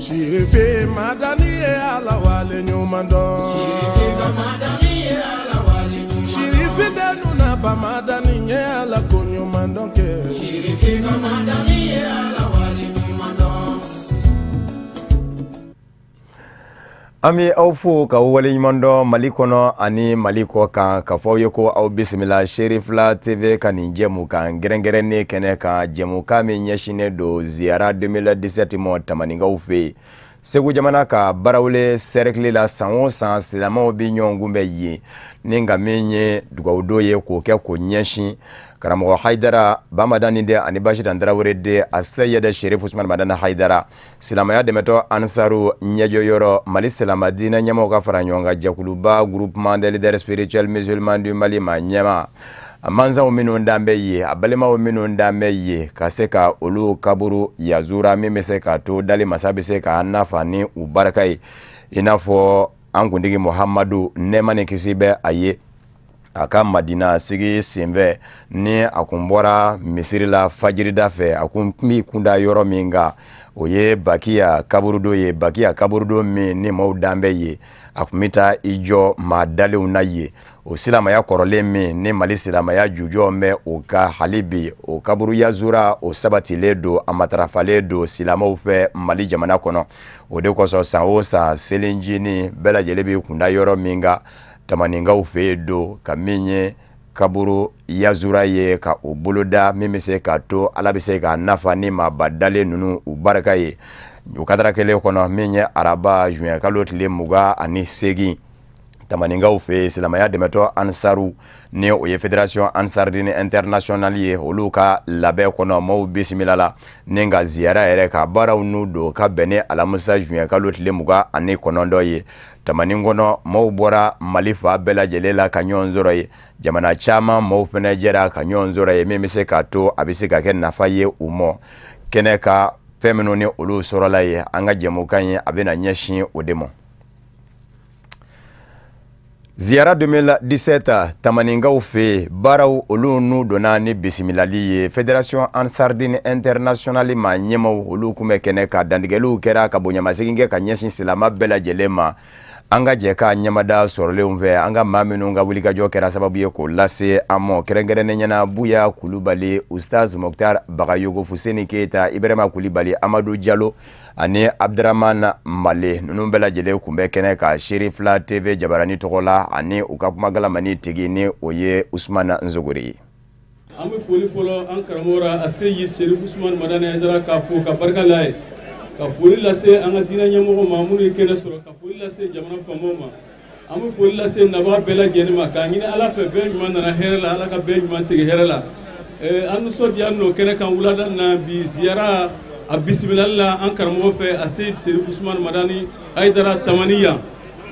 Sirife Madani ye Ala wale ɲuman dɔn. Sirife Madani ye Ala wale ɲuman dɔn. Sirife denu na ba Madani ye Ala ko ɲuman dɔn kɛ. Sirife Madani ye Ala wale ɲuman dɔn. An bɛ aw fo ka waleɲuman dɔn Mali kɔnɔ ani Mali kɔ kan, k'a fɔ aw ye ko aw bisimila Cherifla TV ka nin jɛmukan kɛrɛnkɛrɛnnen kɛnɛ kan, jɛmukan min ɲɛsinnen don ziyara 2017 mɔ Tamaninkaw fɛ yen. Segu jamana ka Barawele cercle la, san o san silamɛw bɛ ɲɔgɔn kunbɛn yen ni nka min ye dugawudon ye k'o kɛ k'o ɲɛsin karamɔgɔ Hayidara Bamadani den ani Basidan Tarawele den a Seyɛdɛ Cherif Usumani Madani Hayidara, silamɛya dɛmɛtɔ Ansaru ɲɛjɔyɔrɔ Mali silamɛ diinɛ ɲɛmɔgɔw ka fara ɲɔgɔn kan jɛkuluba groupement des leaders spirituels musulmans du Mali ma ɲɛma, a mansaw minnu dan bɛ yen, a balimaw minnu dan bɛ yen, ka se ka olu kaburu yazura min bɛ se k'a to dali masa bɛ se k'a nafa ni u barika ye, i n'a fɔ an kuntigi Muhamadu nɛɛma ni kisi bɛ a ye, a ka Madina sigi senfɛ ni a kun bɔra misiri la fajirida fɛ, a kun b'i kunda yɔrɔ min kan o ye Bakiya kaburudo ye. Bakiya kaburudo min ni maaw dan bɛ yen, a kun bɛ taa i jɔ maa dalenw na yen. O silamɛya kɔrɔlen min ni Mali silamɛya jujɔn bɛ o ka hali bi, o kaburu yazura o sabatilen don, a matarafalen don silamɛw fɛ Mali jamana kɔnɔ. O de kosɔn san o san selinjini bɛɛ lajɛlen b'i kunda yɔrɔ min kan Tamaninkaw fɛ yen don, ka min ye kaburu yazura ye ka o boloda min bɛ se k'a to Ala bɛ se k'a nafa ni maaba dalen ninnu u barika ye. O kadara kelen kɔnɔ min ye araba juin kalo tile 28, Tamaninkaw fɛ yen silamɛya dɛmɛtɔ Ansaru ni o ye Fédération Ansardine Internationale ye, olu ka labɛn kɔnɔ maaw bisimila la ni ka ziyara yɛrɛ ka baaraw n'u don ka bɛn ni alamisa juin kalo tile 29 ye. Tamanin kɔnɔ maaw bɔra Mali fan bɛɛ lajɛlen la ka ɲɔgɔn sɔrɔ yen, jamana caman maaw fɛnɛ jɛra ka ɲɔgɔn sɔrɔ yen, min bɛ se k'a to a bɛ se ka kɛ nafa ye u ma. Kɛnɛ ka fɛn minnu ni olu sɔrɔla yen, an ka jɛmukan ye a bɛna ɲɛsin o de ma. Ziyara 2017 Tamaninkaw fɛ yen, baaraw olu n'u donna ni bisimilali ye. Fédération Ansardine Internationale ma ɲɛmaw olu kun bɛ kɛnɛ ka dantigɛliw kɛra ka bonyamasegin kɛ ka ɲɛsin silamɛ bɛɛ lajɛlen ma. An ka jɛ k'a ɲɛmada sɔrɔlenw fɛ, an ka maa minnu ka wulikajɔ kɛra sababu ye k'o lase an ma, kɛrɛnkɛrɛnnen ɲɛna Buya Kulubali, Ustaz Mokhtar Bagayogo, Fuseni Keyita, Ibrahima Kulibali, Amadu Jalo ani Abdramane Male. Ninnu bɛɛ lajɛlen kun bɛ kɛnɛ ka Cherifla TV jabarani tɔgɔ la ani u ka kumagalamani tigi ni o ye Usumana Nzogori ye. An bɛ foli fɔlɔ an karamɔgɔ la a Seyid Cherif Usumani Madani Hayidara k'a fo ka barika la ye, ka foli lase an ka diinɛ ɲɛmɔgɔw ma minnu ye kɛnɛ sɔrɔ, ka foli lase jamana faamaw ma. An bɛ foli lase nabaga bɛɛ lajɛlen ma, k'a ɲini Ala fɛ bɛɛ ɲuman nana hɛrɛ la, Ala ka bɛɛ ɲuman segin hɛrɛ la. An nisɔndiya n'o kɛnɛ kan wulada na bi ziyara a bisimilali la an karamɔgɔ fɛ a Seyid Cherif Usumani Madani Hayidara Tamani yan.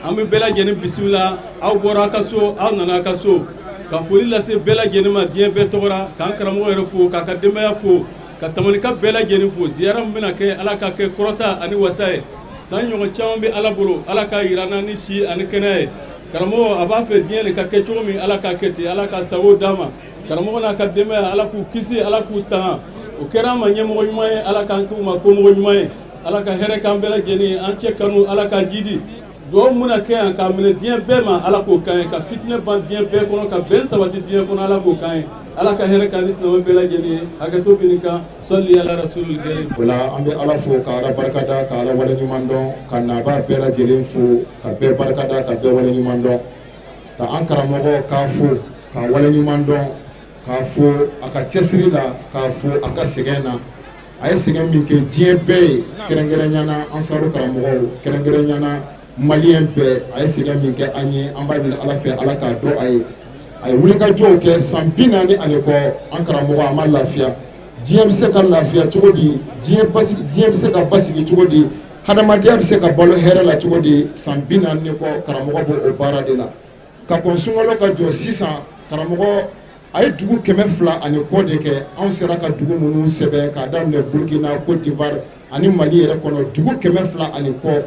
An bɛ bɛɛ lajɛlen bisimila, aw bɔra aw ka so, aw nana aw ka so, ka foli lase bɛɛ lajɛlen ma diɲɛ bɛɛ tɔgɔ la, k'an karamɔgɔ yɛrɛ fo, k'a ka denbaya fo, ka Tamanika bɛɛ lajɛlen fo. Ziyara min bɛna kɛ, Ala ka kɛ kɔrɔta ani wasa ye. San ɲɔgɔn caman bɛ Ala bolo, Ala k'a yira n na ni si ani kɛnɛya ye. Karamɔgɔ a b'a fɛ diɲɛ de ka kɛ cogo min, Ala k'a kɛ ten, Ala ka sago d'a ma. Karamɔgɔ n'a ka denbaya, Ala k'u kisi, Ala k'u tanga. O kɛra an ma ɲɛmɔgɔ ɲuman ye, Ala k'an k'u ma komɔgɔ ɲuman ye. Ala ka hɛrɛ k'an bɛɛ lajɛlen ye, an cɛ kanu Ala k'a jidi. Duwawu mun kɛ yan k'a minɛ diɲɛ bɛɛ ma, Ala k'o k'an ye, ka fitinɛ ban diɲɛ bɛɛ kɔnɔ, ka bɛn sabati diɲɛ kɔnɔ, Ala k'o k'an ye. Ala ka hɛrɛ k'an ni silamɛ bɛɛ lajɛlen ye. Hakɛto bɛ nin kan. Sɔli ala rasulil karim. O la an bɛ Ala fo ka Ala barikada, ka Ala waleɲuman dɔn, ka nabaa bɛɛ lajɛlen fo, ka bɛɛ barikada, ka bɛɛ waleɲuman dɔn, ka an karamɔgɔ k'a fo k'a waleɲuman dɔn, k'a fo a ka cɛsiri la, k'a fo a ka sɛgɛn na. A ye sɛgɛn min kɛ diɲɛ bɛɛ ye, kɛrɛnkɛrɛnya na Ansaru karamɔgɔw, kɛrɛnkɛrɛnya na maliyɛn bɛɛ, a ye sɛgɛn min kɛ an ye, an b'a ɲini Ala fɛ Ala k'a dɔn a ye. A ye wulikajɔw kɛ san 40 ani kɔ, an karamɔgɔ a ma lafiya. Diɲɛ bɛ se ka lafiya cogo di? Diɲɛ bɛ se ka basigi cogo di? Hadamadenya bɛ se ka balo hɛrɛ la cogo di? San 40 kɔ karamɔgɔ b'o o baara de la. Ka kɔn sunkalo ka jɔ sisan, karamɔgɔ a ye dugu 200 ani kɔ de kɛ. Anw sera ka dugu minnu sɛbɛn k'a daminɛ Burkina, Côte d'Ivoire ani Mali yɛrɛ kɔnɔ, dugu 200 ani kɔ,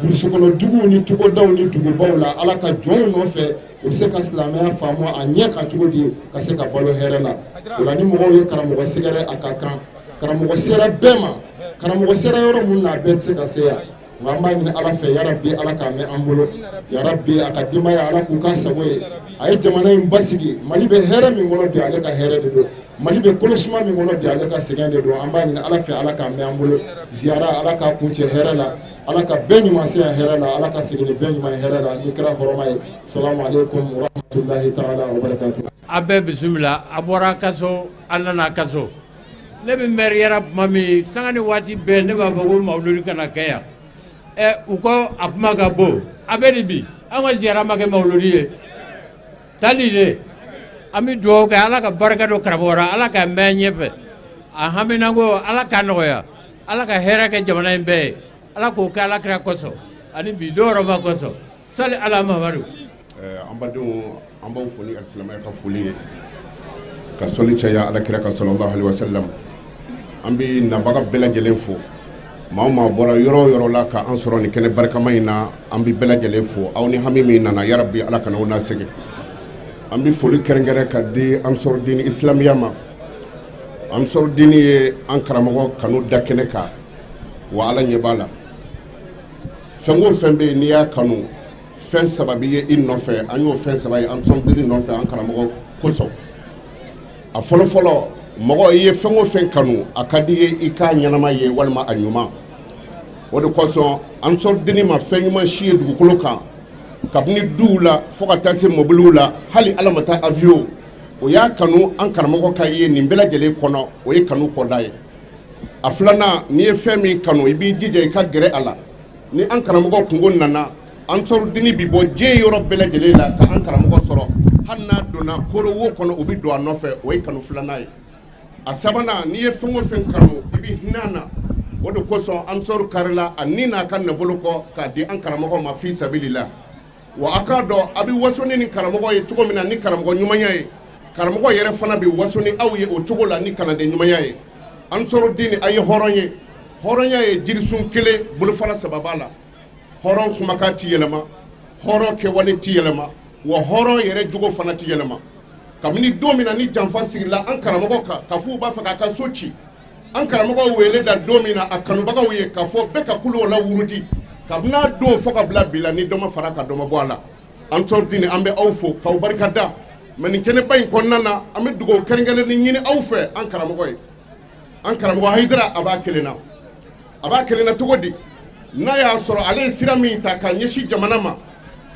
burusi kɔnɔ duguw ni togodaw ni dugubaw la, Ala ka jɔnw nɔfɛ u bɛ se ka silamɛya faamu a ɲɛ kan cogo di, ka se ka balo hɛrɛ la. O la ni mɔgɔw ye karamɔgɔ sɛgɛrɛ, a ka kan. Karamɔgɔ sera bɛɛ ma, karamɔgɔ sera yɔrɔ mun na a bɛɛ tɛ se ka se yan. Nka an b'a ɲini Ala fɛ, yarabi Ala k'a mɛn an bolo, yarabi a ka denbaya Ala k'u k'a sago ye. A ye jamana in basigi, Mali bɛ hɛrɛ min kɔnɔ bi, ale ka hɛrɛ de don. Mali bɛ kolosuma min kɔnɔ bi, ale ka sɛgɛn de don. An b'a ɲini Ala fɛ, Ala k'a mɛn an bolo. Ziyara Ala k'a kuncɛ hɛrɛ la, Ala ka bɛɛ ɲuman se yan hɛrɛ la, Ala ka segin ni bɛɛ ɲuman ye hɛrɛ la ni kira hɔrɔma ye. Salamu aleykum wa rahmatulahi taala wa barakatuh. A bɛɛ bisimila, a bɔra kaso, a nana kaso. Ne bɛ mɛriyara tuma min, sanga ni waati bɛɛ ne b'a fɔ ko mawuludi kana kɛ yan. U ko a kuma ka bon, a bɛ di bi, an ka ziyara ma kɛ mawuludi ye. Tali de, an bɛ dugawu kɛ Ala ka barika don karamɔgɔ la, Ala ka mɛn ɲɛfɛ. A haminanko Ala k'a nɔgɔya, Ala ka hɛrɛ kɛ jamana in bɛɛ ye, Ala k'o kɛ Ala kira kosɔn ani bi dɔw kosɔn. Sali Ala Mamadu. An badenw, an b'aw fo ni alisilamɛya ka foli ye, ka sɔli caya Ala kira ka sallallahu alaihi wasallam. An bɛ nabaga bɛɛ lajɛlen fo, maa o maa bɔra yɔrɔ o yɔrɔ la ka an sɔrɔ nin kɛnɛ barikama in na, an bɛ bɛɛ lajɛlen fo. Aw ni hami min nana, yarabi Ala kana aw n'a sɛgɛn. An bɛ foli kɛrɛnkɛrɛn ka di Ansɔrɔdini Isilamiya ma. Ansɔrɔdini ye an karamɔgɔ kanu da kɛnɛ kan, wa Ala ɲɛ b'a la. Fɛn o fɛn bɛ yen n'i y'a kanu, fɛn saba bɛ ye i nɔfɛ. An y'o fɛn saba ye Ansɔrɔdini nɔfɛ an karamɔgɔ kosɔn. A fɔlɔ fɔlɔ, mɔgɔ i ye fɛn o fɛn kanu, a ka di ye i k'a ɲɛnama ye walima a ɲuman. O de kosɔn Ansɔrɔdini ma fɛn ɲuman si ye dugukolo kan, kabini duw la fo ka taa se mobiliw la, hali Ala ma taa avion. O y'a kanu an karamɔgɔ ka ye nin bɛɛ lajɛlen kɔnɔ, o ye kanu kɔda ye. A filanan, n'i ye fɛn min kanu, i b'i jija i ka gɛrɛ a la. Ni an karamɔgɔ kungo nana, Ansɔrɔdini bi bɔ diɲɛ yɔrɔ bɛɛ lajɛlen la ka an karamɔgɔ sɔrɔ, hali n'a donna koro wo kɔnɔ, u bɛ don a nɔfɛ. O ye kanu filanan ye. A sabanan, n'i ye fɛn o fɛn kanu, i bɛ hinɛ a na. O de kosɔn Ansɔrɔ karila a ni n'a ka nafolo kɔ k'a di an karamɔgɔ ma fi sabilila. Wa a k'a dɔn a bɛ waso ni karamɔgɔ ye cogo min na ni karamɔgɔ ɲumanya ye, karamɔgɔ yɛrɛ fana bɛ waso ni aw ye o cogo la ni kalanden ɲumanya ye. Ansɔrɔdini a ye hɔrɔn ye. Hɔrɔnya ye jirisun kelen bolofara saba b'a la. Hɔrɔn kumakan ti yɛlɛma, hɔrɔn kɛwale ti yɛlɛma, wa hɔrɔn yɛrɛ jogo fana ti yɛlɛma. Kabini don min na ni janfa sigila an karamɔgɔ kan k'a fɔ u b'a fɛ k'a ka so ci, an karamɔgɔ wele da don min na a kanubagaw ye k'a fɔ bɛɛ ka kulu o la wuruti, kabini a don fo ka bila bi la, ni dɔ ma fara ka dɔ ma bɔ a la. Ansɔrɔdini, an bɛ aw fo k'aw barika da. Mɛ nin kɛnɛba in kɔnɔna na, an bɛ dugawu kɛrɛnkɛrɛnnen ɲini aw fɛ an karamɔgɔ ye. An karamɔgɔ Hayidara, a b'a kelen na. A b'a kelen na cogo di? N'a y'a sɔrɔ ale ye sira min ta ka ɲɛsin jamana ma,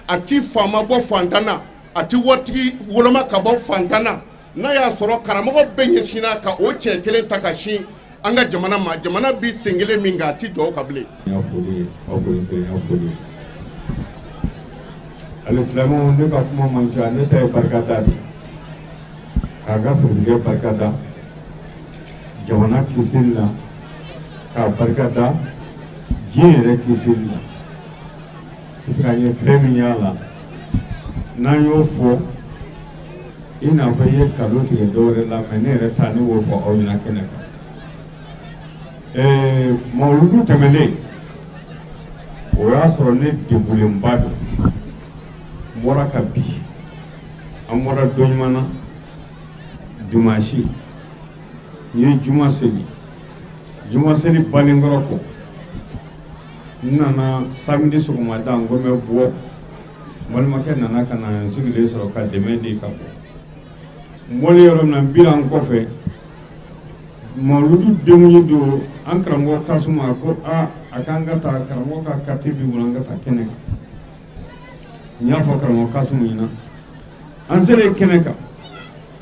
a ti faama bɔ fantan na, a ti waritigi woloma ka bɔ fantan na. N'a y'a sɔrɔ karamɔgɔ bɛɛ ɲɛsinna ka o cɛ kelen ta ka sin an ka jamana ma, jamana bi sen kelen min kan, a ti jɔ o kan bilen. N y'a foli ye, aw kɔni tɛ n y'a foli ye. Alisilamɛw, ne ka kuma man ca, ne ta ye barikada de ye. K'a ka sɛnɛkɛ barika da jamana kisili la, k'a barika da diɲɛ yɛrɛ kisili la. Parce que an ye fɛn min y'a la, n'an y'o fɔ, i n'a fɔ i ye nkalon tigɛ dɔw wɛrɛ la, mɛ ne yɛrɛ ta ne b'o fɔ aw ɲɛna kɛnɛ kan. Mawuludu tɛmɛnen, o y'a sɔrɔ ne degunlenba don. N bɔra ka bi, an bɔra don ɲuman na, dimanche, n ye juma seli. Juma seli bannen kɔrɔ kɔ, n nana samedi sɔgɔmada, n ko n bɛ bɔ. N balimakɛ nana ka na n sigilen sɔrɔ ka dɛmɛ di ka bɔ. N bɔlen yɔrɔ min na, n bira n kɔfɛ, mawuludu denkundi don, an karamɔgɔ Kasuma ko a k'an ka taa karamɔgɔ ka carte b'i bolo, an ka taa kɛnɛ kan. N y'a fɔ karamɔgɔ Kasumu ɲɛna. An selen kɛnɛ kan,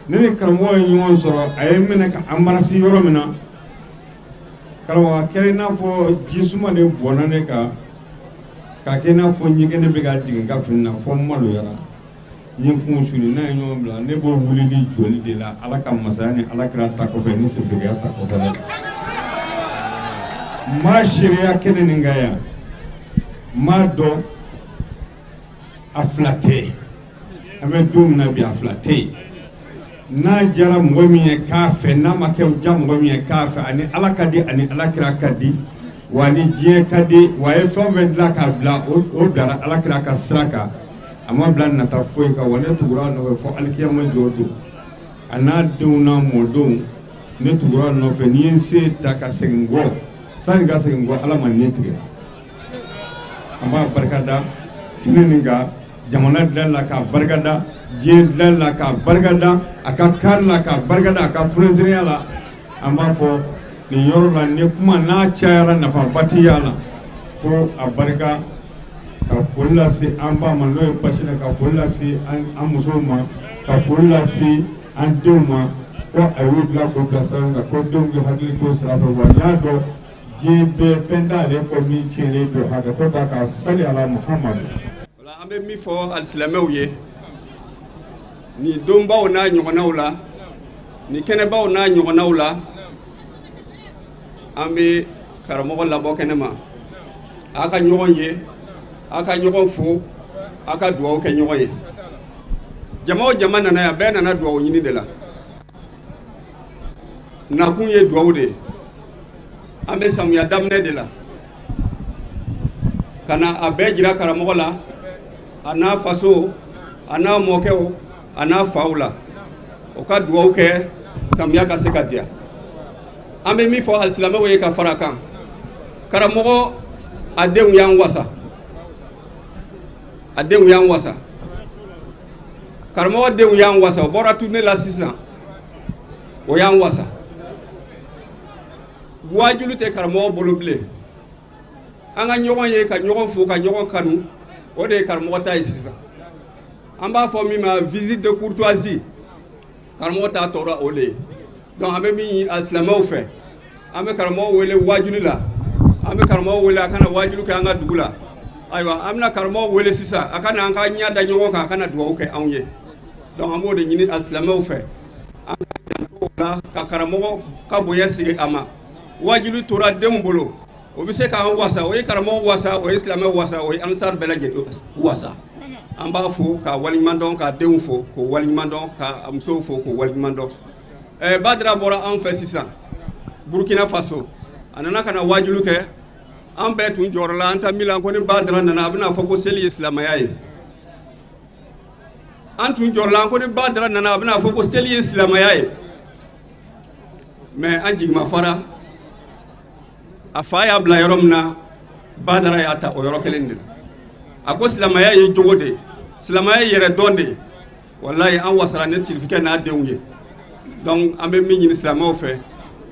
ne ni karamɔgɔ ye ɲɔgɔn sɔrɔ, a ye n minɛ ka embrasser yɔrɔ min na, karamɔgɔ a kɛra i n'a fɔ jisuma de bɔnna ne kan, k'a kɛ i n'a fɔ ɲɛgɛnɛ bɛ ka jigin n ka fini na, fo n maloyara. N ye n kun suli, n'a ye ɲɔgɔn bila, ne b'o wuli ni joli de la, Ala ka masaya ni Ala kira ta kɔfɛ ni sefekiya ta kɔfɛ dɛ. N b'a seereya kɛnɛ nin kan yan, n b'a dɔn a fila tɛ, an bɛ don min na bi a fila tɛ yen. N'a diyara mɔgɔ min ye k'a fɛ, n'a ma kɛ diya mɔgɔ min ye k'a fɛ, ani Ala ka di, ani Ala kira ka di, wa ni diɲɛ ka di, wa a ye fɛn o fɛn dilan k'a bila, o bilara Ala kira ka sira kan, a ma bila nata foyi kan. Wa ne tugura a nɔfɛ fo alikiyama jɔ don, a n'a denw n'a mɔdenw, Ne tugura a nɔfɛ, n'i ye n sen ta ka segin kɔ, sani ka segin kɔ, Ala ma ne tigɛ. An b'a barikada kɛnɛ nin kan, jamana dilan la k'a barikada, diɲɛ dilan la k'a barikada, a ka kari la k'a barikada, a ka furansereya la. An b'a fɔ nin yɔrɔ la, ni kuma n'a cayara nafaba ti y'a la, ko a barika. Ka foli lase an ba ma n'o ye Basina, ka foli lase an musow ma, ka foli lase an denw ma, ko a y'u bila k'u bila sira min kan, ko denw bɛ hakili to sira fɛ. Wa n y'a dɔn diɲɛ bɛɛ fɛn t'ale kɔ min tiɲɛnen don, hakɛto b'a kan, sali ala Muhamadu. An bɛ min fɔ alisilamɛw ye nin donbaw n'a ɲɔgɔnnaw la, nin kɛnɛbaw n'a ɲɔgɔnnaw la, an bɛ karamɔgɔ labɔ kɛnɛ ma, a ka ɲɔgɔn ye, a ka ɲɔgɔn fo, a ka dugawu kɛ ɲɔgɔn ye. Jama o jama nana yan, bɛɛ nana dugawu ɲini de la. Nakun ye dugawu de ye. An bɛ samiya daminɛ de la ka na a bɛɛ jira karamɔgɔ la, a n'a faso, a n'a mɔkɛw, a n'a faw la, o ka dugawu kɛ samiya ka se ka diya. An bɛ min fɔ alisilamɛw ye ka fara kan, karamɔgɔ a denw y'an wasa, a denw y'an wasa, karamɔgɔ denw y'an wasa. O bɔra tournée la sisan, o y'an wasa. Waajulu tɛ karamɔgɔ bolo bilen. An ka ɲɔgɔn ye, ka ɲɔgɔn fo, ka ɲɔgɔn kanu, o de ye karamɔgɔ ta ye sisan. An b'a fɔ min ma visite de courtoisie, karamɔgɔ t'a tɔɔrɔ o de ye. Donc an bɛ min ɲini alisilamɛw fɛ, an bɛ karamɔgɔ wele waajuli la, an bɛ karamɔgɔ wele a kana waajulu kɛ an ka dugu la. Ayiwa, an bɛna karamɔgɔ wele sisan, a ka na an ka ɲɛ da ɲɔgɔn kan, a kana dugawu kɛ anw ye. Donc an b'o de ɲini alisilamɛw fɛ, an ka janto o la, ka karamɔgɔ ka bonya sigi a ma. Waajulu tora denw bolo, o bɛ se k'an wasa, o ye karamɔgɔ wasa, o ye silamɛ wasa, o ye ansar bɛɛ lajɛlen wasa. An b'a fo k'a waleɲuman dɔn, k'a denw fo k'o waleɲuman dɔn, k'a musow fo k'o waleɲuman dɔn. Badara bɔra anw fɛ sisan Burkina Faso, a nana ka na waajulu kɛ. An bɛɛ tun jɔyɔrɔ la, an ta milan ko ni Badara nana a bɛna fɔ ko seli ye silamɛya ye. An tun jɔyɔrɔ la ko ni Badara nana a bɛna fɔ ko seli ye silamɛya ye. Mais an jigima fara, a fa y'a bila yɔrɔ min na, Badara y'a ta o yɔrɔ kelen de la. A ko silamɛya ye jogo de ye, silamɛya ye yɛrɛ dɔn de ye. Walayi, an wasara ni sirifikɛ n'a denw ye. Donc an bɛ min ɲini silamɛw fɛ,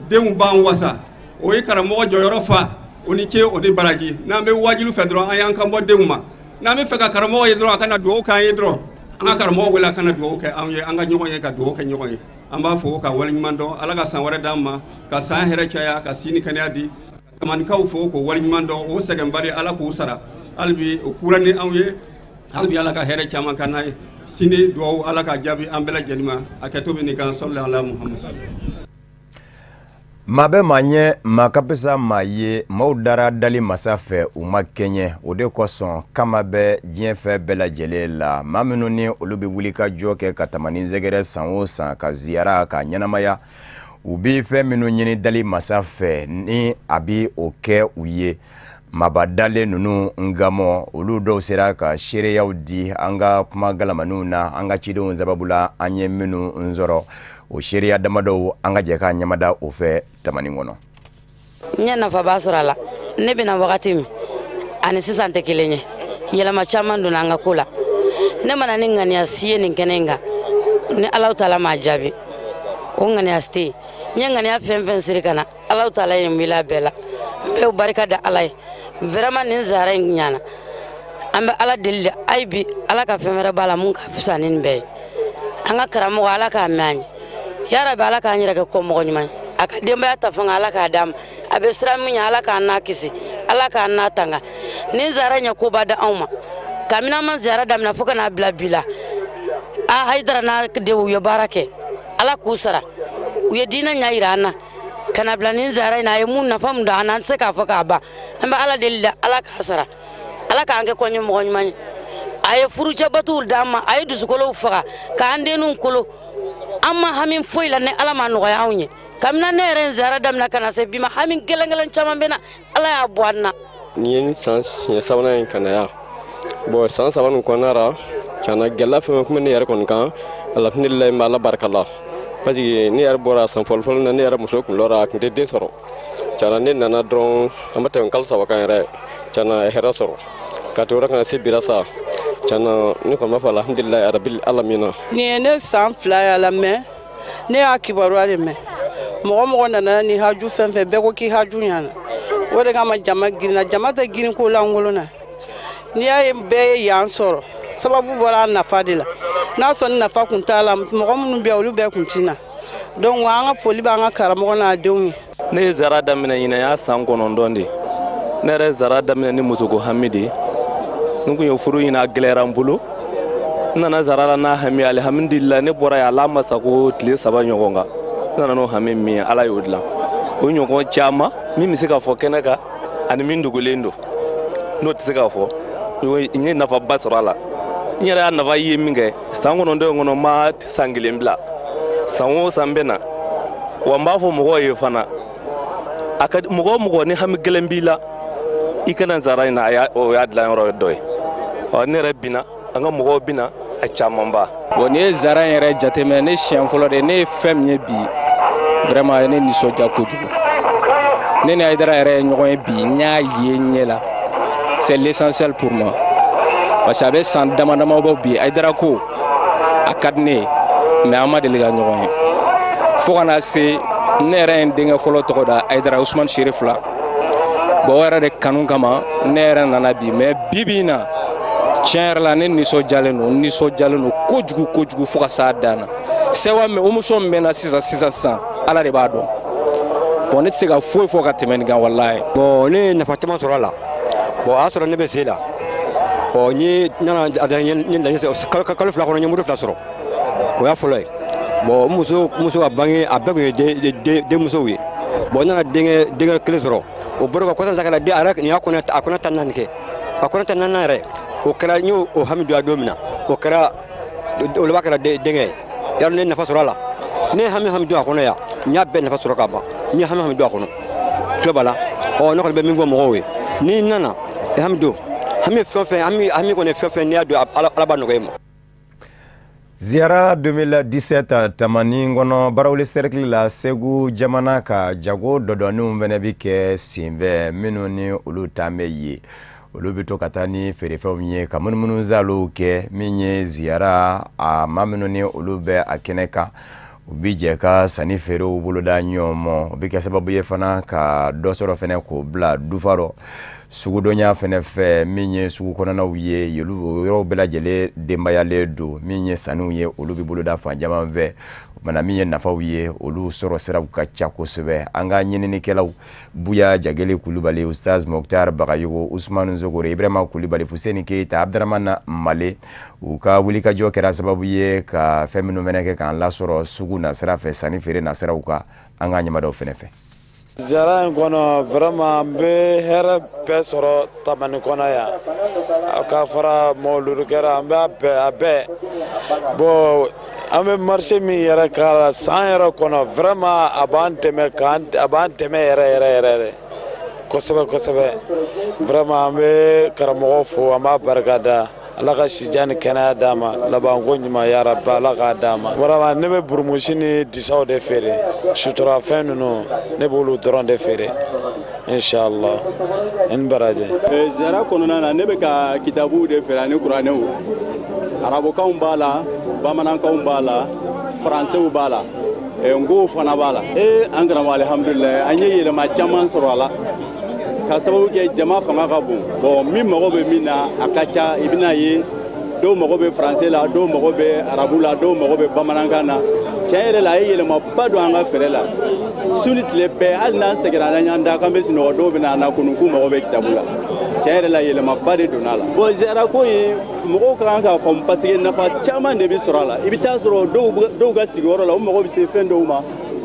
denw b'an wasa, o ye karamɔgɔ jɔyɔrɔ fa, o ni ce, o ni baraji. N'an bɛ wajilu fɛ dɔrɔn, an y'an kan bɔ denw ma. N'an bɛ fɛ ka karamɔgɔ ye dɔrɔn, a kana dugawu k'an ye dɔrɔn, an ka karamɔgɔ wele a kana dugawu kɛ anw ye, an ka ɲɔgɔn ye ka dugawu kɛ ɲɔgɔn ye. An b'a fɔ ka waleɲuman dɔn, Ala ka san wɛrɛ d'an ma, ka san hɛrɛ caya, ka si ni kɛnɛya di. Tamanikaw fo k'o waleɲuman dɔn, o sɛgɛnbali Ala k'u sara, hali bi o kura ni anw ye, hali bi Ala ka hɛrɛ caman k'an n'a ye. Sini dugawu Ala ka jaabi an bɛɛ lajɛlen ma. A kɛto bɛ nin kan, sɔli ala Muhamadu. Maa bɛ maa ɲɛ, maa ka fisa maa ye, maaw dara dali masa fɛ u ma kɛɲɛ. O de kosɔn kama bɛ diɲɛ fɛ bɛɛ lajɛlen la, maa minnu ni olu bɛ wuli ka jɔ kɛ ka tamani sɛgɛrɛ san o san, ka ziyara ka ɲɛnamaya, u bɛ fɛn minnu ɲini dali masa fɛ ni a bɛ o kɛ u ye. Maaba dalen ninnu ngamɔ, olu dɔw sera ka seereyaw di an ka kuma galamaniw na, an ka cidenw sababu la an ye minnu sɔrɔ. O seereya damadɔw, an ka jɛ k'a ɲamada o fɛ tamani kɔnɔ. N ye nafaba sɔrɔ a la. Ne bɛna wagati min ani sisan tɛ kelen ye, yɛlɛma caman donna an ka ko la. Ne mana ni ŋaniya si ye nin kɛnɛ in kan, ni Alahu taala m'a jaabi, o ŋaniya si tɛ yen. N ye ŋaniya fɛn fɛn siri ka na, Alahu taala ye n wele a bɛɛ la. N bɛ barika da Ala ye. Vraiment nin ziyara in ɲana. An bɛ Ala deli de, ayi bi Ala ka fɛn wɛrɛ b'a la mun ka fisa ni nin bɛɛ ye. An ka karamɔgɔ Ala k'a mɛn an ye. Yarabi Ala k'an yɛrɛ kɛ kɔ mɔgɔ ɲuman ye. A ka denbaya ta fanga Ala k'a d'a ma. A bɛ sira min ɲɛ Ala k'an n'a kisi, Ala k'an n'a tanga. Nin ziyara in ye koba da anw ma. Kabini an ma ziyara daminɛ fo ka n'a bila bi la, a Hayidara n'a denw u ye baara kɛ, Ala k'u sara. U ye diinɛ ɲɛ yira an na ka na bila nin ziyara in na. A ye mun nafa mun don an na, an tɛ se k'a fɔ k'a ban. An bɛ Ala deli de, Ala k'a sara, Ala k'an kɛ kɔɲɔ mɔgɔ ɲuman ye. A ye furucɛbatuw d'an ma, a ye dusukolow faga k'an denninw kolo. An ma hami foyi la ni Ala ma nɔgɔya anw ye. Kabini ne yɛrɛ ye ziyara daminɛ ka na se bi ma, hami gɛlɛn gɛlɛn caman bɛ na, Ala y'a bɔ an na. Nin ye san siɲɛ sabanan ye ka na yan. Bon, san saba nin kɔnɔna la, tiɲɛna gɛlɛya fɛn fɛn tun bɛ ne yɛrɛ kɔni kan, alhamdulilayi, n bɛ Ala barika la. Parce que ne yɛrɛ bɔra san fɔlɔ na, ne yɛrɛ muso kun lɔra, a tun tɛ den sɔrɔ. Tiɲɛna, ne nana dɔrɔn, an bɛ tɛmɛ kalo 3 kan yɛrɛ, tiɲɛna, a ye hɛrɛ sɔrɔ. Ka to yɔrɔ kana se bira sa, tiɲɛna, ne kɔni b'a fɔ alhamdulilayi rabil alamina. Nin ye ne san 2 y'a la, mɛ ne y'a kibaruya de mɛn. Mɔgɔ mɔgɔ nana ni haju fɛn fɛn, bɛɛ ko k'i haju ɲana. O de kama jama girinna, jama tɛ girin ko lankolon na. N'i y'a ye bɛɛ ye yan sɔrɔ, sababu bɔra a nafa de la. N'a sɔrɔ ni nafa kun t'a la, mɔgɔ minnu bɛ yan, olu bɛɛ kun ti na. Donc an ka foli b'an ka karamɔgɔ n'a denw ye. Ne ye zara daminɛ ɲinɛ y'a san 9 de. Ne yɛrɛ ye zara daminɛ ni musoko hami de ye. N kun ye furu ɲini, a gɛlɛyara n bolo. N nana zara la n'a hami, alihamudulila, ne bɔra yen, Ala ma sago tile 3 ɲɔgɔn kan. N nana n'o hami min ye, Ala y'o dilan. O ɲɔgɔn caman min bɛ se ka fɔ kɛnɛ kan ani min dogolen don, n'o tɛ se ka fɔ, n ye nafaba sɔrɔ a la. N yɛrɛ y'a nafa ye min kɛ san 9 in kɔnɔ, n ma san 1 bila. San o san bɛ na. Wa n b'a fɔ mɔgɔw ye fana, a ka mɔgɔ o mɔgɔ ni hami gɛlɛn b'i la, i kana zara in na, o y'a dilanyɔrɔ dɔ ye. Ɔ, ne yɛrɛ binna, an ka mɔgɔw binna, a camanba. Bon, n'i ye zara in yɛrɛ jateminɛ, ne siɲɛ fɔlɔ de ne ye fɛn min ye bi, vraiment a ye ne nisɔndiya kojugu. Ne ni Hayidara yɛrɛ ye ɲɔgɔn ye bi, n y'a ye n ɲɛ la. C'est l'essentiel pour moi. Parce que a bɛ san dama dama bɔ bi, Hayidara ko a ka di ne ye, mais an ma deli ka ɲɔgɔn ye. Fo ka na se ne yɛrɛ ye n denkɛ fɔlɔ tɔgɔ da Hayidara Usumani Serif la. Bon, o yɛrɛ de kanu kama ne yɛrɛ nana bi, mais bi bi in na, tiɲɛ yɛrɛ la, ne nisɔndiyalen don, n nisɔndiyalen don kojugu kojugu fo ka s'a dan na. Sɛwa min, émotion min bɛ n na sisan sisan sisan, Ala de b'a dɔn. Bon, ne tɛ se ka foyi fɔ ka tɛmɛ nin kan, walayi. Bon, ne ye nafa caman sɔrɔ a la. Bon, a y'a sɔrɔ ne bɛ se la. Bon, n ye nana n ye laɲini sɔrɔ, kalo 2 kɔnɔ, n ye moto 2 sɔrɔ. O y'a fɔlɔ ye. Bon, muso ka bange, a bɛɛ tun ye denmusow ye. Bon, n nana denkɛ kelen sɔrɔ. O bɔra ka kɔsa ka na den, a yɛrɛ nin y'a kɔnɔ, a kɔnɔ 14 kɛ. A kɔnɔ 14 yɛrɛ, o kɛra, n y'o hami don a don min na, o kɛra, o laban kɛra denkɛ ye. Yarɔ, ne ye nafa sɔrɔ a la. Ne ye hami don a kɔnɔ yan, n y'a bɛɛ nafa sɔrɔ ka ban. N ye hami don a kɔnɔ. Tulo b'a la. Ɔ, ne kɔni bɛ min fɔ mɔgɔw ye, n'i nana, i hami don. Hami fɛn o fɛn, hami kɔni fɛn o fɛn, n'i y'a don, Ala b'a nɔgɔya i ma. Ziyara 2017 Tamani kɔnɔ Barawuli cercle la, Segu jamana ka jago dɔdɔninw fɛnɛ bi kɛ senfɛ, minnu ni olu taa bɛ ye. Olu bɛ to ka taa ni feerefɛnw ye ka munumunu zalow kɛ. Min ye ziyara, a maa minnu ni olu bɛ a kɛnɛ kan, u bi jɛ ka sanni feerew boloda ɲɔgɔn ma. O bɛ kɛ sababu ye fana ka dɔ sɔrɔ fɛnɛ k'o bila dufa rɔ. Sugudonya fɛnɛ fɛ, min ye sugu kɔnɔnaw ye, olu yɔrɔw bɛɛ lajɛlen denbayalen don. Min ye sanniw ye, olu bɛ boloda fan caman fɛ. O kumana, min ye nafaw ye, olu sɔrɔ siraw ka ca kosɛbɛ. An ka ɲininikɛlaw Buya Jageli Kulubali, Ustaz Mokhtar Bagayogo, Usmanu Zogore, Ibrahima Kulubali, Fuseni Keita, Abdramane Male, u ka wulikajɔ kɛra sababu ye ka fɛn minnu fɛnɛ kɛ k'an lasɔrɔ sugu nasira fɛ, sanni feere nasiraw kan, an ka ɲɛmadaw fɛnɛ fɛ. Ziyara in kɔnɔ, vraiment n bɛ hɛrɛ bɛɛ sɔrɔ Tamani kɔnɔ yan. Ka fara mawuludu kɛra, an bɛ a bɛɛ. Bon, an bɛ marché min yɛrɛ k'a la san yɛrɛ kɔnɔ, vraiment a b'an dɛmɛ, a b'an dɛmɛ yɛrɛ yɛrɛ yɛrɛ yɛrɛ kosɛbɛ kosɛbɛ. Vraiment an bɛ karamɔgɔ fo, an b'a barika da. Ala ka sijan ni kɛnɛya d'a ma, labanko ɲuman yarabi Ala k'a d'a ma. Vraiment ne bɛ burumusi ni disaw de feere, suturafɛn ninnu ne b'olu dɔrɔn de feere. Inshallah, i ni baraji. Ziyara kɔnɔna na, ne bɛ ka kitabuw de feere ani kuranɛw. Arabukanw b'a la, bamanankanw b'a la, faransɛw b'a la, nkow fana b'a la. An karamɔgɔ, alihamudulilayi, an ye yɛlɛma caman sɔrɔ a la. Ka sababu kɛ jama fanga ka bon. Bon, min mago bɛ min na, a ka ca. I bɛna ye dɔw mago bɛ faransɛ la, dɔw mago bɛ arabu la, dɔw mago bɛ bamanankan na. Tiɲɛ yɛrɛ la, a ye yɛlɛmaba don an ka feere la. Su ni tile bɛɛ, hali n'an sɛgɛnna, n'an y'an da k'an bɛ sunɔgɔ, dɔw bɛ na an na kunu k'u mago bɛ kitabu la. Tiɲɛ yɛrɛ la, yɛlɛmaba de donna a la. Bon, ziyara ko in, mɔgɔw ka kan k'a faamu, parce que nafa caman de bɛ sɔrɔ a la. I bɛ taa sɔrɔ dɔw ka sigiyɔrɔ la, u mago bɛ se fɛn dɔw ma,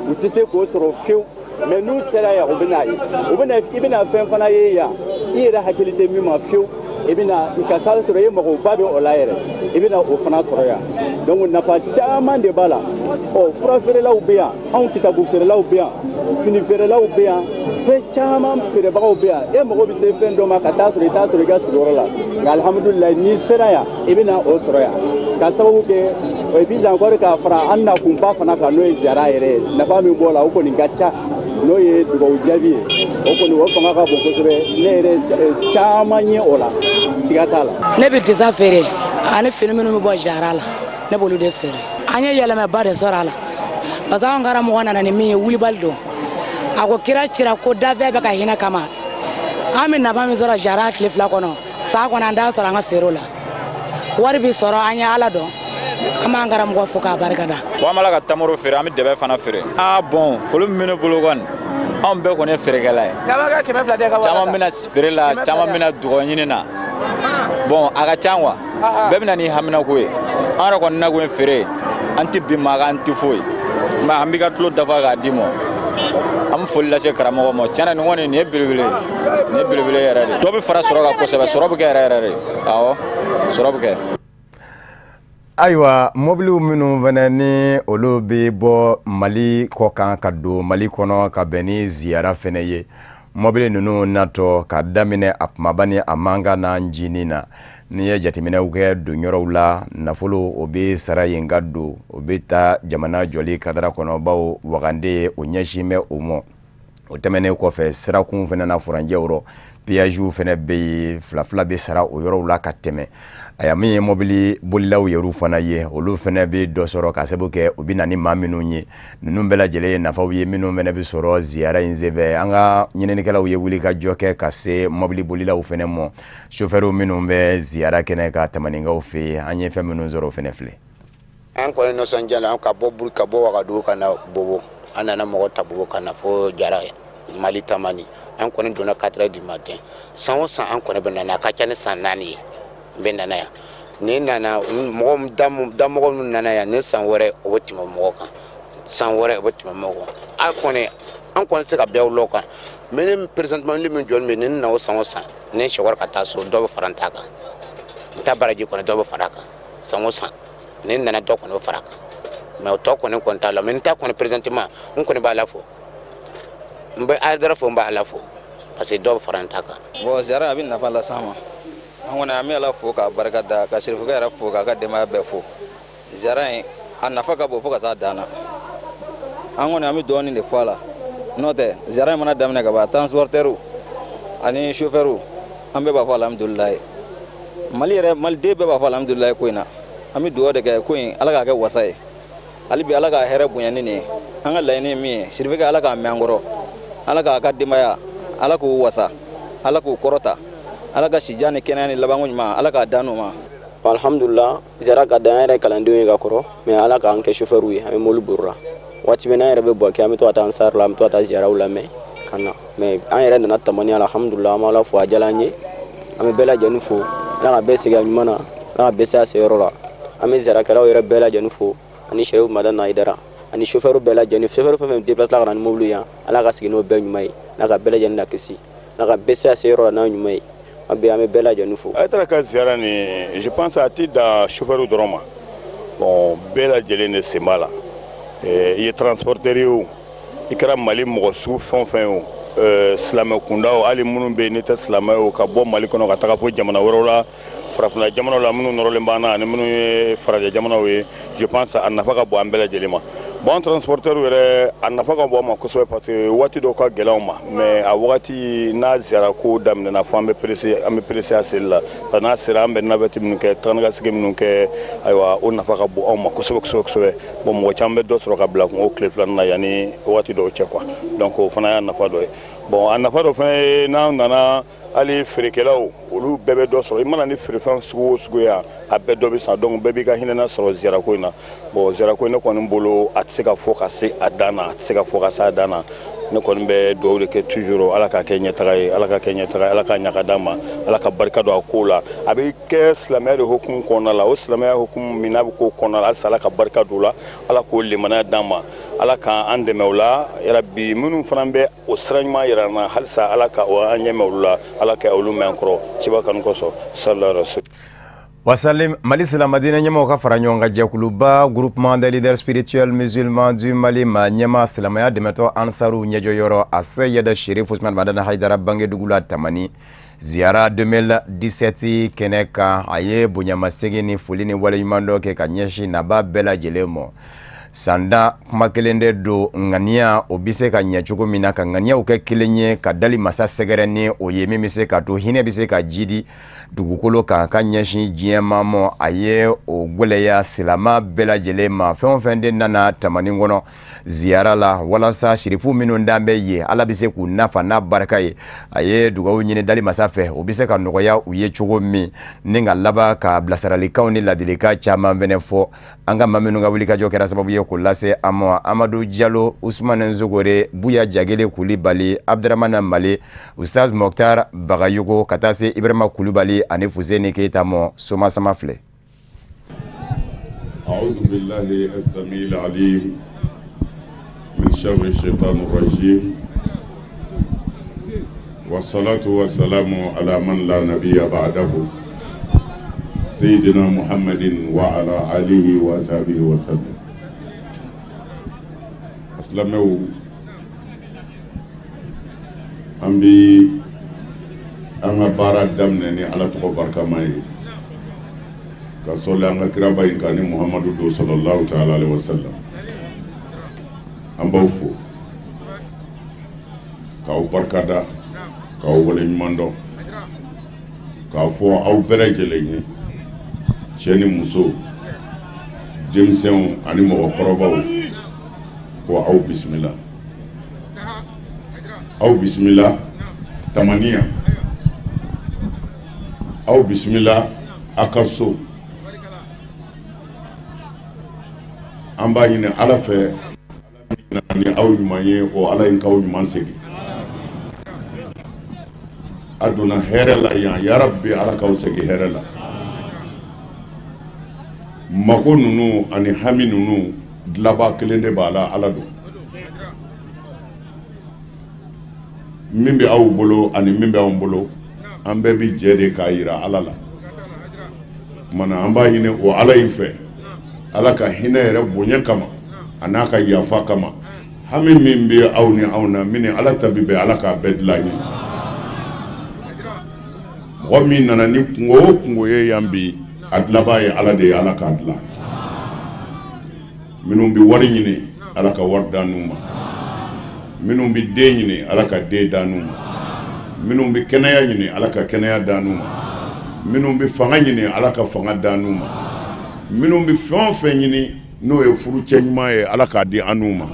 u tɛ se k'o sɔrɔ fiyewu. Mais n'u sera yan, u bɛ n'a ye. I bɛna fɛn fana ye yan, i yɛrɛ hakili tɛ min ma fiyewu. I bɛna i ka sari sɔrɔ, i magoba bɛ o la yɛrɛ, i bɛna o fana sɔrɔ yan. Donc nafa caman de b'a la. Ɔ, fura feerelaw bɛ yan, anw kitabu feerelaw bɛ yan, fini feerelaw bɛ yan, fɛn caman feerebagaw bɛ yan. E mago bɛ se fɛn dɔ ma ka taa sɔrɔ i t'a sɔrɔ i ka sigiyɔrɔ la. Nka alihamudulilayi, n'i sera yan, i bɛna o sɔrɔ yan. Ka sababu kɛ Et puis encore ka fara an nakunba fana kan, n'o ye ziyara yɛrɛ ye, nafa min b'o la, o kɔni ka ca, n'o ye dugawu jaabi ye, o kɔni o fanga ka bon kosɛbɛ. Ne yɛrɛ caman ye o la, siga t'a la. Ne bɛ disa feere ani fini minnu bɛ bɔ ziyara la, ne b'olu de feere. An ye yɛlɛmaba de sɔrɔ a la, parce que anw karamɔgɔ nana ni min ye, wulibali don. A ko kira cira ko dafɛ bɛ ka hinɛ kama, an bɛ nafa min sɔrɔ ziyara tile 2 kɔnɔ, san kɔnɔ an t'a sɔrɔ an ka feerew la. Wari bɛ sɔrɔ, an ye Ala dɔn, an b'an karamɔgɔ fo k'a barika da. Bon, an b'a la ka tamaro feere, an bɛ dɛbɛ fana feere. Aa bon, foli min bɛ ne bolo kɔni, anw bɛɛ kɔni ye feerekɛla ye. Caman bɛna feere la, caman bɛna dugɔ ɲini na. Bon, a ka ca quoi, bɛɛ bɛna n'i haminako ye. An yɛrɛ kɔni nakun ye feere ye, an tɛ bin maa kan, an tɛ foyi. Mais an b'i ka tulo dafa k'a d'i ma. An bɛ foli lase karamɔgɔ ma. Tiɲɛna nin kɔni nin ye belebele ye, nin ye belebele yɛrɛ de. Dɔ bɛ fara sɔrɔ kan kosɛbɛ, sɔrɔ bɛ kɛ yɛrɛ yɛrɛ de. Awɔ, sɔrɔ bɛ kɛ. Ayiwa, mobiliw minnu fana ni olu bɛ bɔ Mali kɔ kan ka don Mali kɔnɔ ka bɛn ni ziyara fana ye, mobili ninnu natɔ ka daminɛ a kumaba ni a mankan n'a ncinin na, n'i ye jateminɛw kɛ donyɔrɔw la, nafolo o bɛ sara yen ka don, o bɛ taa jamana jɔli kadara kɔnɔ, bawo wagande o ɲɛsin bɛ o ma. O tɛmɛnen kɔfɛ, sirakun fana na furancɛw rɔ, péagew fana bɛ yen, fila fila bɛ sara o yɔrɔw la ka tɛmɛ. Aya, min ye mobili bolilaw yɛrɛ fana ye, olu fana bɛ dɔ sɔrɔ ka sababu kɛ u bɛ na ni maa minnu ye. Ninnu bɛɛ lajɛlen ye nafaw ye minnu fana bɛ sɔrɔ ziyara in senfɛ. An ka ɲininikɛlaw ye wuli ka jɔ kɛ ka se mobili bolilaw fana ma, sofɛriw minnu bɛ ziyara kɛnɛ ka tamaninkaw fɛ yen, an ye fɛn minnu sɔrɔ o fana filɛ. An kɔni nisɔndiya la, an ka bɔ Buru, ka bɔ Wagadugu ka na Bobo, an nana mɔgɔ ta Bobo ka na fo Jara Mali Tamani. An kɔni donna 4 heures du matin. San o san an kɔni bɛ nana, a ka ca ni san 4 ye n bɛ nana yan. Ni nana mɔgɔ damɔgɔ minnu nana yan, ni san wɛrɛ o bɛ tɛmɛ mɔgɔ kan, san wɛrɛ o bɛ tɛmɛ mɔgɔ kan. An kɔni an kɔni tɛ se ka bɛɛ wuli o kan, mais ne présentement ne min jɔlen bɛ, ni n na o san o san, ni n sɛwara ka taa so, dɔ bɛ fara n ta kan, n ta baraji kɔni dɔ bɛ fara a kan san o san. Ni n nana dɔ kɔni bɛ fara a kan, mais o tɔ kɔni kɔni t'a la. Mais n ta kɔni présentement n kɔni b'a la fo, n bɛ Hayidara fo, n b'a la fo, parce que dɔ bɛ fara n ta kan. Bon, ziyara a bɛ nafa las'an ma. An kɔni an bɛ Ala fo k'a barika da, ka Serifukɛ yɛrɛ fo, k'a ka denbaya bɛɛ fo. Ziyara in a nafa ka bon fo ka s'a dan na. An kɔni an bɛ dɔɔnin de fɔ a la, n'o tɛ ziyara in mana daminɛ ka ban, transporteurs ani chauffeurs an bɛɛ b'a fɔ alhamdulilayi. Mali yɛrɛ, maliden bɛɛ b'a fɔ alhamdulilayi ko in na. An bɛ dugawu de kɛ ko in Ala k'a kɛ wasa ye, hali bi Ala k'a hɛrɛ bonya ni nin ye. An ka laɲini ye min ye, Serifukɛ Ala k'a mɛn an kɔrɔ, Ala k'a ka denbaya Ala k'u wasa, Ala k'u kɔrɔta, Ala ka sijan ni kɛnɛya ni labanko ɲuman Ala k'a d'an ma. Alhamdulillah, ziyara ka d'an yɛrɛ kalandenw ye ka kɔrɔ, mais Ala k'an kɛ chauffeur ye, an bɛ mobili bori la. Waati bɛɛ n'an yɛrɛ bɛ Bouaké, an bɛ to ka taa Ansar la, an bɛ to ka taa ziyaraw lamɛn ka na. Mais an yɛrɛ nana Tamani, alhamdulillah, an b'Ala fo, a diyara an ye. An bɛ bɛɛ lajɛlen fo, Ala ka bɛɛ segin a ɲuman na, Ala ka bɛɛ se a seyɔrɔ la. An bɛ ziyarakɛlaw yɛrɛ bɛɛ lajɛlen fo, ani Serif Madani Hayidara, ani chauffeur bɛɛ lajɛlen, chauffeur fɛn fɛn déplace la ka na ni mobili yan, Ala ka segin n'o bɛɛ ɲuman ye, Ala ka bɛɛ lajɛlen lakisi, Ala ka bɛɛ se a seyɔrɔ la n'a ɲuman ye. An bɛ bɛɛ lajɛlen fo. Hayidara ka ziyara nin, je pense a tɛ dan chauffeur dɔrɔn ma, bon, bɛɛ lajɛlen de sen b'a la. I ye transporteur ye o, i kɛra Mali mɔgɔ sugu fɛn o fɛn ye o, silamɛ kundaw, hali minnu bɛ yen n'i tɛ silamɛ ye o, ka bɔ Mali kɔnɔ ka taga fo jamana wɛrɛw la, farafinna jamanaw la minnu nɔrɔlen b'an na ani minnu ye farajɛ jamanaw ye, je pense a nafa ka bon an bɛɛ lajɛlen ma. Bon, an transporteur yɛrɛ a nafa ka bon an ma kosɛbɛ, parce que waati dɔw ka gɛlɛn anw ma, mais a wagati n'a ziyara ko daminɛna fo an bɛ pressé, an bɛ pressé a seli la, parce que n'a sera an bɛ navette minnu kɛ, taa ni ka segin minnu kɛ, ayiwa o nafa ka bon anw ma kosɛbɛ kosɛbɛ kosɛbɛ. Bon, mɔgɔ caman bɛ dɔ sɔrɔ ka bila kun o tile filanan na yanni waati dɔw cɛ quoi, donc o fana y'a nafa dɔ ye. Bon, a nafa dɔ fana ye, n'an nana hali feerekɛlaw, olu bɛɛ bɛ dɔ sɔrɔ. I mana ni feerefɛn sugu o sugu ye, a bɛɛ dɔ bɛ san, donc bɛɛ b'i ka hinɛna sɔrɔ ziyara ko in na. Bon, ziyara ko in ne kɔni bolo a tɛ se ka fɔ ka se a dan na, a tɛ se ka fɔ ka se a dan na. Ne kɔni bɛ dugawu de kɛ toujours, Ala k'a kɛ ɲɛtaga ye, Ala k'a kɛ ɲɛtaga ye, Ala k'a ɲa ka d'an ma, Ala ka barika don a ko la. A bɛ kɛ silamɛya de hukumu kɔnɔna la, o silamɛya hukumu min n'a bɛ k'o kɔnɔna la, halisa Ala ka barika don o la, Ala k'o limaniya d'an ma, Ala k'an dɛmɛ o la yarabi. Minnu fana bɛ o sira ɲuman yira an na, halisa Ala ka an ɲɛmɛ olu la, Ala ka olu mɛn an kɔrɔ ciba kanu kosɔn, sallallahu alaihi wasallam. Wasalim, Mali silamɛdinɛ ɲɛmɔgɔw ka fara ɲɔgɔn kan jɛkuluba Groupement des leaders spirituels musulmans du Mali ma ɲɛma silamɛya dɛmɛtɔ Ansaru ɲɛjɔyɔrɔ a Seyid Sherif Usman Madani Hayidara bangedugu la Tamani. Ziyara 2017 kɛnɛ kan. A ye bonyamasegin ni foli ni waleɲumandɔn kɛ ka ɲɛsin naba bɛɛ lajɛlen ma. Sanda kuma kelen de don, ŋaniya o bɛ se ka ɲɛ cogo min na, ka ŋaniyaw kɛ kelen ye ka dali masa sɛgɛrɛ ni o ye, min bɛ se ka to hinɛ bɛ se ka jidi dugukolo kan ka ɲɛsin diɲɛ ma. A ye o gwɛlɛya silama bɛɛ lajɛlen ma, fɛn o fɛn de nana Tamani kɔnɔ ziyara la, walasa sirifu minnu dan bɛ yen, Ala bɛ se k'u nafa n'a barika ye. A ye dugawu ɲini dali masa fɛ, o bɛ se ka nɔgɔya u ye cogo min, ni ka laban ka bilasiralikanw ni ladilikan caman fɛnɛ fɔ. An ka maa minnu ka wulikajɔ kɛra sababu ye k'o lase an ma: Amadu Jalo, Usumani Zogore, Buya Jagele Kulibali, Abdramana Male, Ustaz Mokhtar Bagayogo, ka taa se Ibrahima Kulubali ani Fuseni Keita ma. Soma Sama filɛ. أعوذ بالله السميع العليم من شر الشيطان الرجيم، والصلاة والسلام على من لا نبي بعده، سيدنا محمد وعلى آله وصحبه وسلم. Silamɛw, an bi an ka baara daminɛ ni Ala tɔgɔ barikama ye, ka sɔli an ka kiraba in kan ni Muhamadu don, sallallahu ta'ala alaihi wa sallam. An b'aw fo k'aw barikada, k'aw waleɲuman dɔn, k'a fɔ aw bɛɛ lajɛlen ye, cɛ ni muso, denmisɛnw ani mɔgɔkɔrɔbaw, ko aw bisimila, aw bisimila Tamaniya, aw bisimila a ka so. An b'a ɲini Ala fɛ ni aw ɲuman ye, o Ala in k'aw ɲuman segin. A donna hɛrɛ la yan, yarabi Ala k'aw segin hɛrɛ la. Mako ninnu ani hami ninnu, dilaba kelen de b'a la, Ala don. Min bɛ aw bolo ani min bɛ anw bolo, an bɛɛ bi jɛ de k'a yira Ala la. Kumana an b'a ɲini o Ala in fɛ, Ala ka hinɛ yɛrɛ bonya kama a n'a ka yafa kama, hami min bɛ aw ni anw na, min ni Ala ta bi bɛn, Ala k'a bɛɛ dilan ye. Mɔgɔ min nana ni kungo o kungo ye yan bi, a dilanbaa ye Ala de ye, Ala k'a dilan. Minnu bɛ wari ɲini, Ala ka wari d'an n'u ma. Minnu bɛ den ɲini, Ala ka den d'an n'u ma. Minnu bɛ kɛnɛya ɲini, Ala ka kɛnɛya d'an n'u ma. Minnu bɛ fanga ɲini, Ala ka fanga d'an n'u ma. Minnu bɛ fɛn o fɛn ɲini n'o ye furucɛ ɲuman ye, Ala k'a di an n'u ma.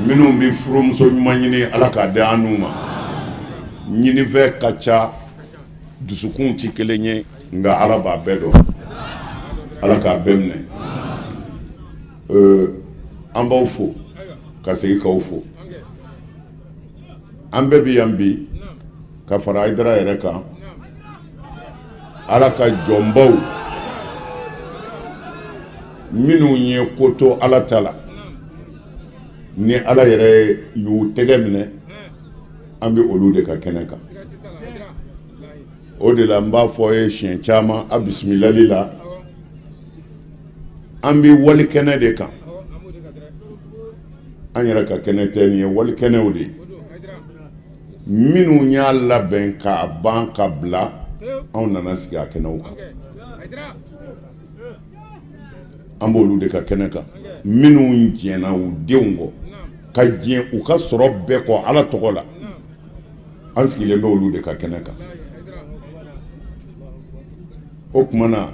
Minnu bɛ furumuso ɲuman ɲini, Ala k'a di an n'u ma. Ɲinifɛn ka ca, dusukunw tɛ kelen ye, nka Ala b'a bɛɛ dɔn, Ala k'a bɛɛ minɛ. An b'aw fo ka segin k'aw fo. An bɛɛ bi yan bi ka fara Hayidara yɛrɛ kan, Ala ka jɔnbaw minnu ye ko to Ala ta la, ni Ala yɛrɛ y'u tɛgɛ minɛ, an bɛ olu de ka kɛnɛ kan. O de la n b'a fɔ ye siɲɛ caman a bisimilali la, an bɛ wali kɛnɛ de kan. An yɛrɛ ka kɛnɛ tɛ nin ye, wali kɛnɛw de ye. Minnu y'a labɛn k'a ban ka bila, anw nana sigi a kɛnɛw kan. An b'olu de ka kɛnɛ kan. Minnu jɛnna u denw kɔ, ka jɛn u ka sɔrɔ bɛɛ kɔ Ala tɔgɔ la, an sigilen bɛ olu de ka kɛnɛ kan. O tuma na,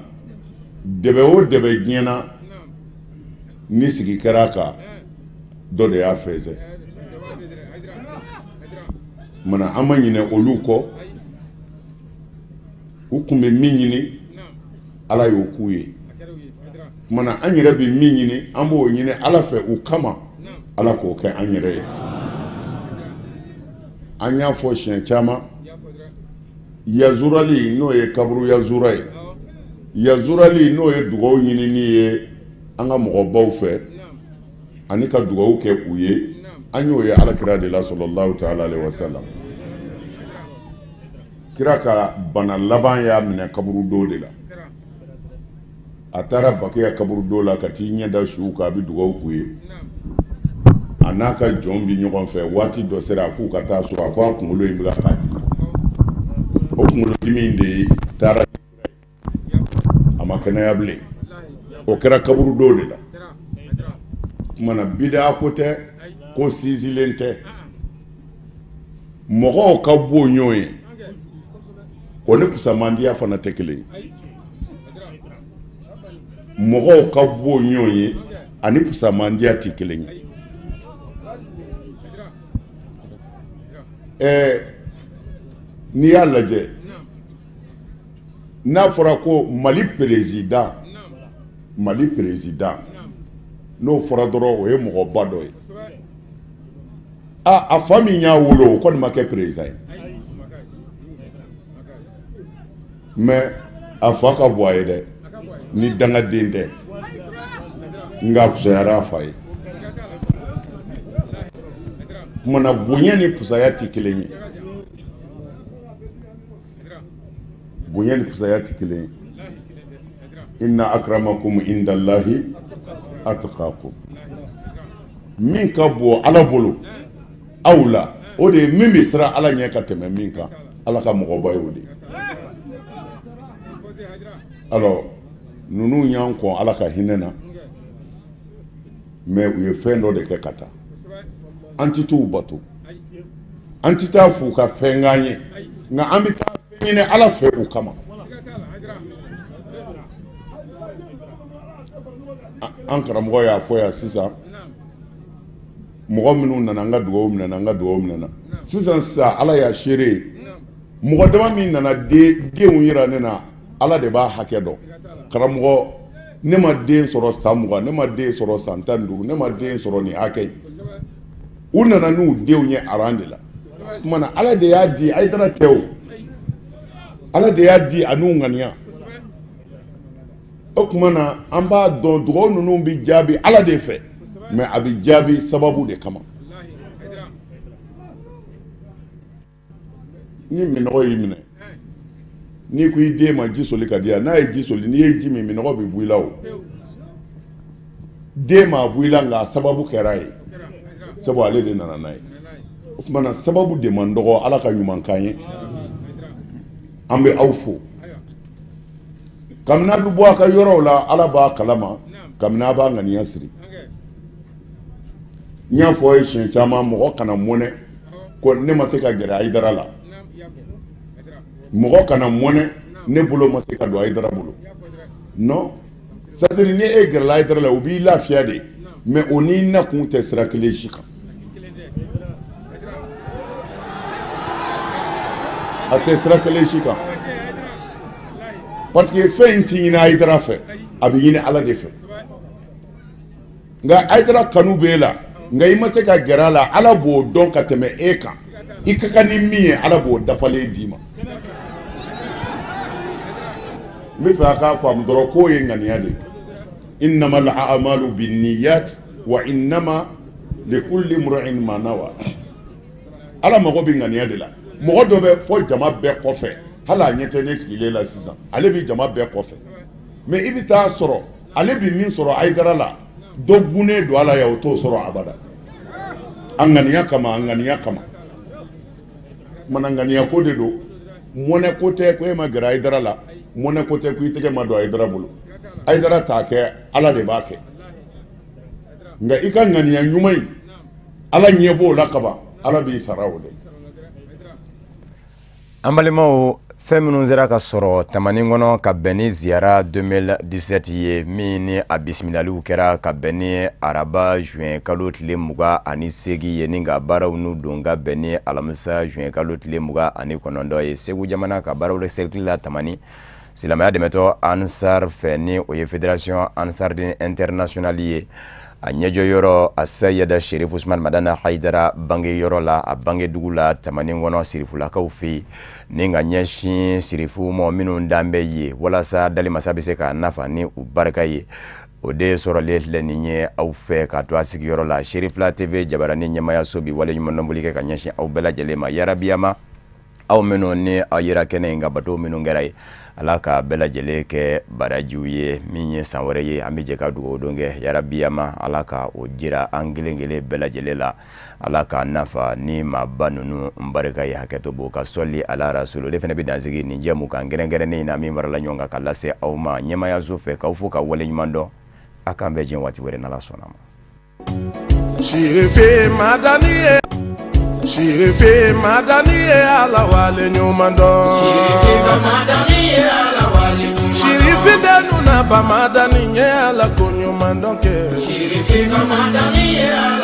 dɛbɛ o dɛbɛ diɲɛ na, ni sigi kɛra a kan, dɔ de y'a fɛnsɛ. Mana an ma ɲinɛ olu kɔ. U tun bɛ min ɲini, Ala y'o k'u ye. Mana an yɛrɛ bɛ min ɲini, an b'o ɲini Ala fɛ u kama, Ala k'o kɛ an yɛrɛ ye. An y'a fɔ siɲɛ caman, yazurali n'o ye kaburu yazura ye, yazurali n'o ye dugawu ɲinini ye an ka mɔgɔbaw fɛ ani ka dugawu kɛ u ye, an y'o ye Ala kira de la, sallallahu ta'ala alaihi wa sallam. Kira ka bana laban y'a minɛ kaburudo de la. A taara Bakiya kaburudo la ka t'i ɲɛ da suw kan, a bɛ dugawu k'u ye. A n'a ka jɔn bi ɲɔgɔn fɛ, waati dɔ sera a k'u ka taa so, a ko a kunkolo in bɛ ka k'a dimi. Kunkolodimi in de taara, a ma kɛnɛya bilen. O kɛra kaburudo de la. Kumana bida ko tɛ, ko sinsinlen tɛ. Mɔgɔw ka bon ɲɔgɔn ye, o ni fusamandiya fana tɛ kelen ye. Mɔgɔw ka bon ɲɔgɔn ye ani fusamandiya tɛ kelen ye. N'i y'a lajɛ, n'a fɔra ko Mali président, Mali président, n'o fɔra dɔrɔn o ye mɔgɔba dɔ ye. A fa min y'a wolo, o kɔni ma kɛ président ye, mais a fa ka bon a ye dɛ, ni dangaden tɛ, nka fisayara a fa ye. Kumana bonya ni fisaya tɛ kelen ye. Bonya ni fisaya tɛ kelen ye. Inna akramakum indallahi atqakum. Min ka bon Ala bolo aw la, o de ye min bɛ siran Ala ɲɛ ka tɛmɛ min kan. Ala ka mɔgɔba ye o de ye. Alors ninnu y'an kɔn Ala ka hinɛ na, mais u ye fɛn dɔ de kɛ ka taa. An tɛ t'u bato, an tɛ taa f'u ka fɛn k'an ye, nka an bɛ taa fɛn ɲini Ala fɛ u kama. An karamɔgɔ y'a fɔ yan sisan, mɔgɔ minnu nana an ka dugawu minɛ, an ka dugawu minɛ sisan sisan, Ala y'a seere ye. Mɔgɔ dama min nana denw yira ne na, Ala de b'a hakɛ dɔn. Karamɔgɔ, ne ma den sɔrɔ san 20, ne ma den sɔrɔ san 15, ne ma den sɔrɔ nin hakɛ ye. U nana n'u denw ye aran de la. Kumana Ala de y'a di, Hayidara tɛ o. Ala de y'a di a n'u ŋaniya. O tuma na an b'a dɔn dugawu ninnu bɛ jaabi Ala de fɛ, mais a bɛ jaabi sababu de kama. Ni minɔgɔ y'i minɛ, n'i ko i den ma ji soli ka di yan, n'a ye ji soli, n'i ye ji min, minɔgɔ bɛ bɔ i la o. Den ma bɔ i la, nka sababu kɛra ye, sabu ale de nana n'a ye. O tuma na sababu de man dɔgɔ. Ala ka ɲuman k'an ye. An bɛ aw fo. Kabini a bɛ bɔ a ka yɔrɔw la, Ala b'a kalama, kabini a b'a ŋaniya siri. N y'a fɔ aw ye siɲɛ caman, mɔgɔ kana mɔnɛ ko ne ma se ka gɛrɛ Hayidara la. Mɔgɔ kana mɔnɛ ne bolo ma se ka don Hayidara bolo. Non, c'est à dire ni e gɛrɛla Hayidara la, o b'i lafiya de, mais o n'i nakun tɛ sira kelen si kan. A tɛ sira kelen si kan. Parce que fɛn in ti ɲini Hayidara fɛ, a bɛ ɲini Ala de fɛ. Nka Hayidara kanu b'e la, nka i ma se ka gɛrɛ a la, Ala b'o dɔn ka tɛmɛ e kan. I ka kan ni min ye, Ala b'o dafalen d'i ma. N bɛ fɛ a k'a faamu dɔrɔn k'o ye ŋaniya de ye. Innamal a'malu binniyat wa innama likulli imri'in ma nawa. Ala mago bɛ ŋaniya de la. Mɔgɔ dɔ bɛ fɔ jama bɛɛ kɔfɛ, hali a ɲɛ tɛ ne sigilen la sisan, ale bɛ jama bɛɛ kɔfɛ, mais i bɛ taa sɔrɔ ale bɛ min sɔrɔ Hayidara la, dɔ gunnen don a la yan, o t'o sɔrɔ abada. A ŋaniya kama, a ŋaniya kama. Kumana ŋaniya ko de don, mɔnɛ ko tɛ ko e ma gɛrɛ Hayidara la, mɔnɛ ko tɛ ko i tɛgɛ ma don Hayidara bolo. Hayidara t'a kɛ, Ala de b'a kɛ. Nka i ka ŋaniya ɲuman in, Ala ɲɛ b'o la kaban, Ala b'i sara o de. An balimaw, fɛn minnu sera ka sɔrɔ Tamani kɔnɔ ka bɛn ni ziyara 2017 ye, min ni a bisimilaliw kɛra ka bɛn ni araba juin kalo tile 28 ye, ni ka baaraw n'u don ka bɛn ni alamisa juin kalo tile 29 ye, Segu jamana ka baaraw cercle la Tamani, silamɛya dɛmɛtɔ Ansar fɛ, ni o ye Fédération Ansardine Internationale ye. A ɲɛjɔ yɔrɔ a Sayida Sherif Usman Madani Hayidara bange yɔrɔ la, a bange dugu la Tamani kɔnɔ, sirifulakaw fɛ yen, ni ka ɲɛsin sirifu ma minnu dan bɛ ye walasa dalimasa bɛ se k'a nafa ni u barika ye. O de sɔrɔlen filɛ nin ye aw fɛ k'a to a sigiyɔrɔ la. Serifila TV jabarani ɲɛmayaso bi waleɲumandɔnboli kɛ ka ɲɛsin aw bɛɛ lajɛlen ma yarabiyama. Aw minnu ni aw yera kɛnɛ in ka bato minnu kɛra ye, Ala ka bɛɛ lajɛlen kɛ barajiw ye. Min ye san wɛrɛ ye, an bɛ jɛ ka dugawu don kɛ yarabiyama, Ala ka o jira an kelen kelen bɛɛ lajɛlen la. Ala ka nafa ni maaba ninnu n barika ye. Hakɛto b'o ka sɔli ala rasulu. O de fana bɛ dansigi nin jɛmu kan kɛrɛnkɛrɛnnen in na, min farala ɲɔgɔn kan ka lase aw ma ɲɛmayaso fɛ. K'aw fo ka waleɲuman dɔn. A k'an bɛn diɲɛ waati wɛrɛ, n'Ala sɔnna ma. Sirife Madani ye, Sirife Madani ye, Ala wale ɲuman dɔn. Sirife Madani ye, Ala wale ɲuman dɔn. Sirife denu na ba Madani ye, Ala ko ɲuman dɔn kɛ. Sirife Madani ye, Ala